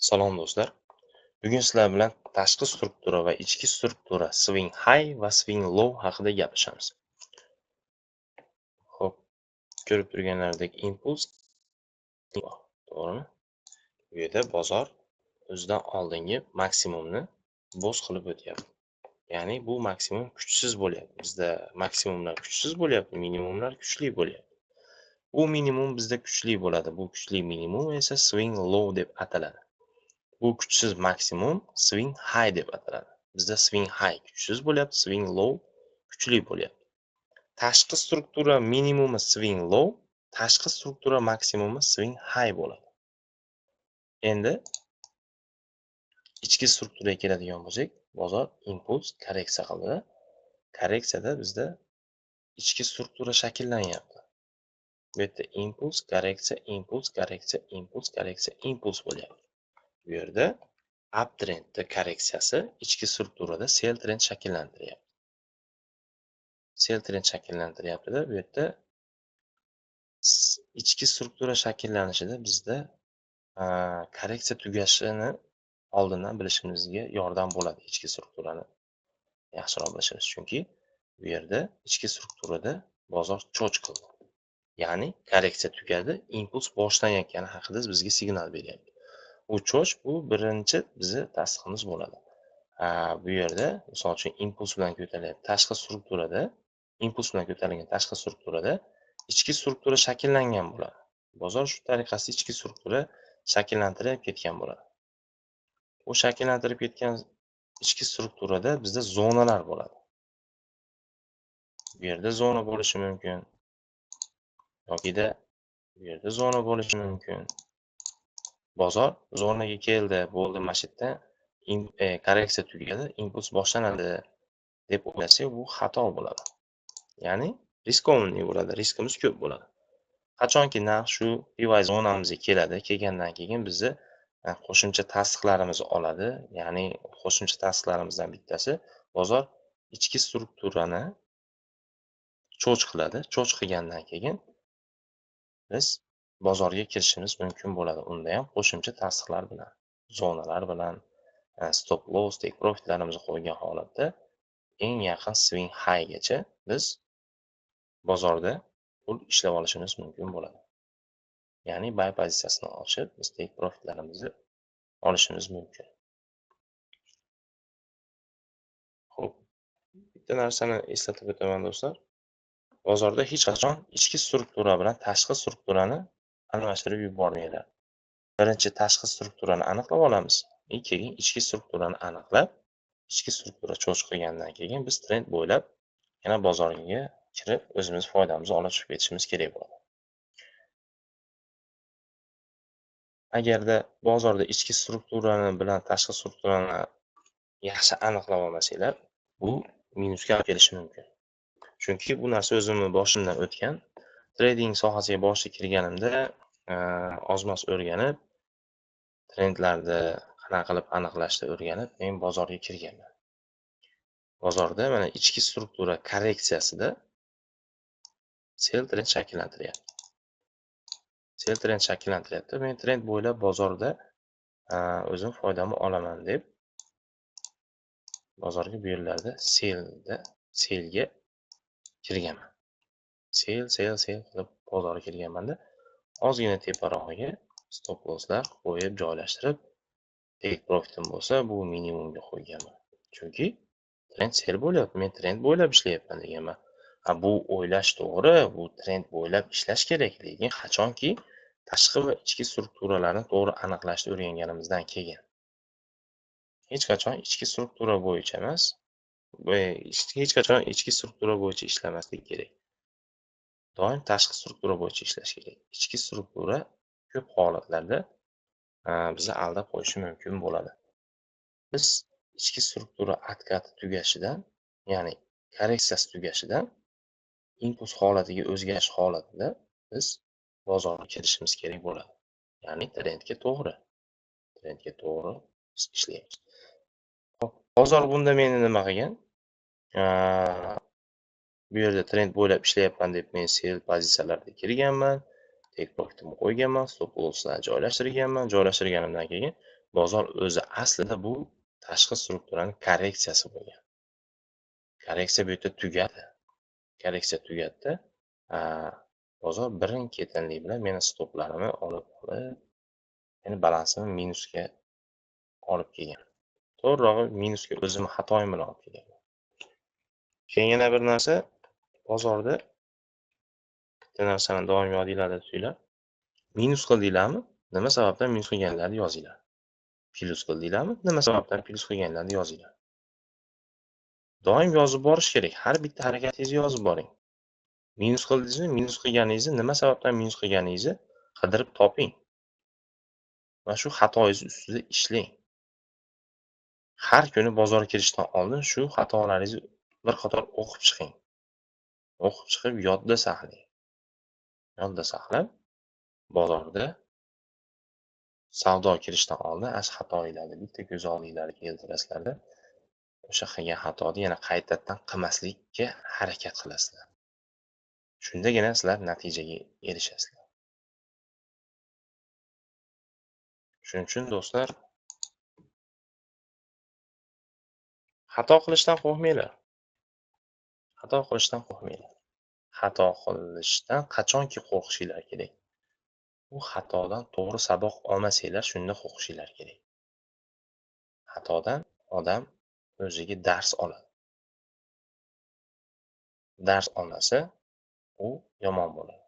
Salom do'stlar. Bugun sizlar bilan tashqi struktura va ichki struktura, swing high va swing low haqida gaplashamiz. Xo'p, ko'rib turganlaridek impuls, to'g'rimi? Bu yerda bozor o'zidan oldingi maksimumni BOS qilib o'tyapti. Ya'ni bu maksimum kuchsiz bo'lyapti. Bizda maksimumlar kuchsiz bo'lyapti, minimumlar kuchli bo'lyapti. Bu minimum bizda kuchli bo'ladi. Bu kuchli minimum esa swing low deb ataladi. Bu kuchsiz maksimum swing high deb ataladi. Bizda swing high kuchsiz bo'lyapti, swing low kuchli bo'lyapti. Tashqi struktura minimumi swing low, tashqi struktura maksimumi swing high bo'ladi. Endi ichki strukturaga keladigan bo'lsak, bozor impuls korreksiya qildi. Korreksiyada bizda ichki struktura shakllanyapti. Bu yerda impuls, korreksiya, impuls, korreksiya, impuls, korreksiya, impuls bo'lyapti. Bu yerda uptrendda korreksiyasi ichki strukturada sell trend shakllantiryapti. Sell trend shakllantiryapti-da, bu yerda ichki struktura shakllanishida bizda korreksiya tugashini oldindan bilishimizga yordam bo'ladi ichki strukturani yaxshiroq bilishimiz. Chunki bu yerda ichki strukturada bozor CHoCH qildi. Ya'ni korreksiya tugadi, impuls boshlanayotgani haqida bizga signal beryapti. U CHoCH bu birinchi bizni tasdiqimiz bo'ladi. Bu yerda misol uchun impuls bilan ko'tarilyapti. Tashqi strukturada impuls bilan ko'tarilgan tashqi strukturada ichki struktura shakllangan bo'ladi. Bozor shu tariqasida ichki struktura shakllantirib ketgan bo'ladi. U shakllantirib ketgan ichki strukturada bizda zonalar bo'ladi. Bu yerda zona bo'lishi mumkin yokida bu yerda zona bo'lishi mumkin. Bozor zonaga keldi, bo'ldi, mana shu yerda korreksiya tugadi, impuls boshlanadi deb o'ylasak, bu xato bo'ladi. Ya'ni рисковый bo'ladi, riskimiz ko'p bo'ladi. Qachonki narx shu PY zonamizga keladi, kelgandan keyin bizni qo'shimcha tasdiqlarimizni oladi. Ya'ni qo'shimcha tasdiqlarimizdan bittasi bozor ichki strukturani CHoCH qiladi. CHoCH qilgandan keyin biz bozorga kirishimiz mumkin bo'ladi. Unda ham qo'shimcha tasdiqlar bilan, zonalar bilan, stop loss, take profitlarimizni qo'ygan holatda eng yaqin swing highgacha biz bozorda pul ishlab olishimiz mumkin bo'ladi. Ya'ni buy pozitsiyasini ochib, biz take profitlarimizni olishimiz mumkin. Xo'p, bitta narsani eslatib o'taman do'stlar. Bozorda hech qachon ichki struktura bilan tashqi strukturani almashtirib yubormanglar. Birinchi tashqi strukturani aniqlab olamiz, keyin ichki strukturani aniqlab, ichki struktura CHoCH qilgandan keyin biz trend bo'ylab yana bozorga kirib o'zimiz foydamizni olib chiqib ketishimiz kerak bo'ladi. Agarda bozorda ichki strukturani bilan tashqi strukturani yaxshi aniqlab olmasanglar, bu minusga olib kelishi mumkin. Chunki bu narsa o'zimni boshimdan o'tgan. Trading sohasiga boshida kirganimda ozmoz o'rganib, trendlarni qanaqa qilib aniqlashni o'rganib, men bozorga kirganman. Bozorda mana ichki struktura korreksiyasida sell trend shakllantiryapti. Sell trend shakllantiryapti. Men trend bo'ylab bozorda o'zim foydamni olaman deb bozorga bu yerlarda sellga kirganman. Sell, sell, sell qilib bozorga kirganmanda ozgina teparog'iga stop losslar qo'yib joylashtirib, take profitim bo'lsa bu minimumga qo'yganman. Chunki trend sell bo'lyapti, men trend bo'ylab ishlayapman deganman. Bu o'ylash to'g'ri, bu trend bo'ylab ishlash kerak, lekin qachonki tashqi va ichki strukturalarni to'g'ri aniqlashni o'rganganimizdan keyin. Hech qachon ichki struktura bo'yicha emas, hech qachon ichki struktura bo'yicha ishlamaslik kerak. Doim tashqi struktura bo'yicha ishlash kerak. Ichki struktura ko'p holatlarda bizni aldab qo'yishi mumkin bo'ladi. Biz ichki struktura откаты tugashidan, ya'ni korreksiyasi tugashidan impuls holatiga o'zgarish holatida biz bozorga kirishimiz kerak bo'ladi. Ya'ni trendga to'g'ri. Trendga to'g'ri biz ishlaymiz. Bozor bunda meni nima qilgan? Bu yerda trend bo'ylab ishlayapman deb men sell pozitsiyalarga kirganman, take profitimni qo'yganman, stop losslarni joylashtirganman. Joylashtirganimdan keyin Bozor o'zi aslida bu tashqi strukturani korreksiyasi bo'lgan. Korreksiya bu yerda tugadi. Korreksiya tugatdi. Bozor birin-ketinlik bilan meni stoplarimni olib olib, meni balansimni minusga olib kelgan. To'g'rirog'i minusga o'zimni xatoyim bilan olib kelgan. Keyin yana bir narsa, bozorda bitta narsani doim yodinglarda tutinglar. Minus qildinglarmi? Nima sababdan minus qilganlarini yozinglar. Plyus qildinglarmi? Nima sababdan plyus qilganlarini yozinglar. Doim yozib borish kerak. Har bitta harakatingizni yozib boring. Minus qildingizmi? Minus qilganingizni, nima sababdan minus qilganingizni qidirib toping. Va shu xatoyingiz ustida ishlang. Har kuni bozorga kirishdan oldin shu xatolaringizni bir qator o'qib chiqing. O'qib chiqib yodda saqlang. Yodda saqlab bozorda savdo kirishdan oldin ana shu xatoinglarni bitta ko'z oldingizga keltirasizlarda, o'sha qilgan xatoni yana qaytadan qilmaslikka harakat qilasizlar. Shundagina sizlar natijaga erishasizlar. Shuning uchun do'stlar, xato qilishdan qo'rqmanglar. Xato qilishdan qo'rqmanglar. Xato qilishdan qachonki qo'rqishinglar kerak? U xatodan to'g'ri saboq olmasanglar, shunda qo'rqishinglar kerak. Xatodan odam o'ziga dars oladi. Dars olmasa, u yomon bo'ladi.